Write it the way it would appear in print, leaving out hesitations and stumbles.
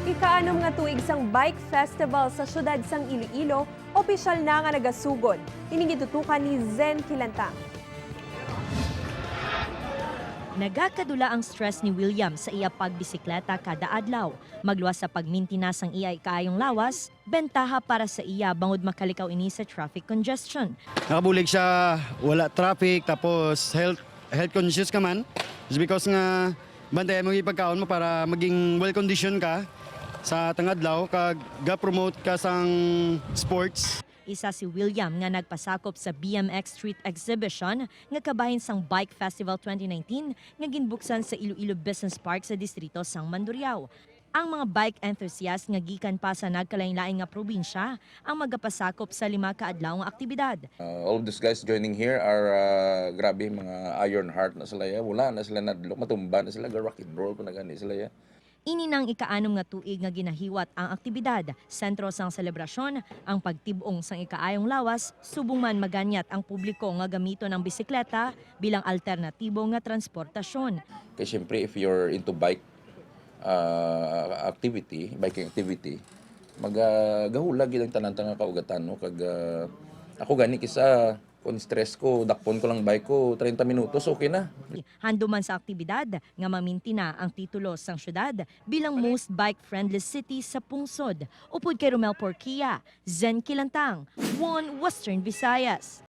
Ikaanom nga tuig sang Bike Festival sa syudad sang Iloilo, opisyal na nga nagasugod. Ining gitutukan ni Zen Kilantang. Nagakadula ang stress ni William sa iya pagbisikleta kada adlaw. Magluwas sa pagmintina sang iya ikaayong lawas, bentaha para sa iya bangod makalikaw ini sa traffic congestion. Nakabulig siya, wala traffic, tapos health health conscious ka man. It's because nga bantayan mo yung pagkaon mo para maging well conditioned ka sa tangadlaw kag ga-promote ka sang sports. Isa si William nga nagpasakop sa BMX Street Exhibition nga kabahin sang Bike Festival 2019 nga ginbuksan sa Iloilo Business Park sa distrito sang Mandurriao. Ang mga bike enthusiast nga gikan pa sa nagkalain-lain nga probinsya ang magapasakop sa 5 ka adlaw nga aktibidad. All of these guys joining here are grabe, mga iron heart na sila ya. Wala na sila nadlok, matumba na sila, ga rock and roll pa na gani sila ya. Ini nang ikaanom nga tuig nga ginahiwat ang aktibidad. Sentro sang selebrasyon, ang pagtib-ong sang ikaayong lawas, subong man maganyat ang publiko nga gamito ng bisikleta bilang alternatibo nga transportasyon. Kaya syempre, if you're into bike activity, biking activity, magagahulag gid ang tanan nga kaugatan, no? Kag ako gani kisa kung stress ko, dakpon ko lang bike ko, 30 minutos, okay na. Handuman sa aktibidad nga mamintina ang titulo sang syudad bilang most bike-friendly city sa pungsod. Upod kay Romel Porquia, Zen Kilantang, One Western Visayas.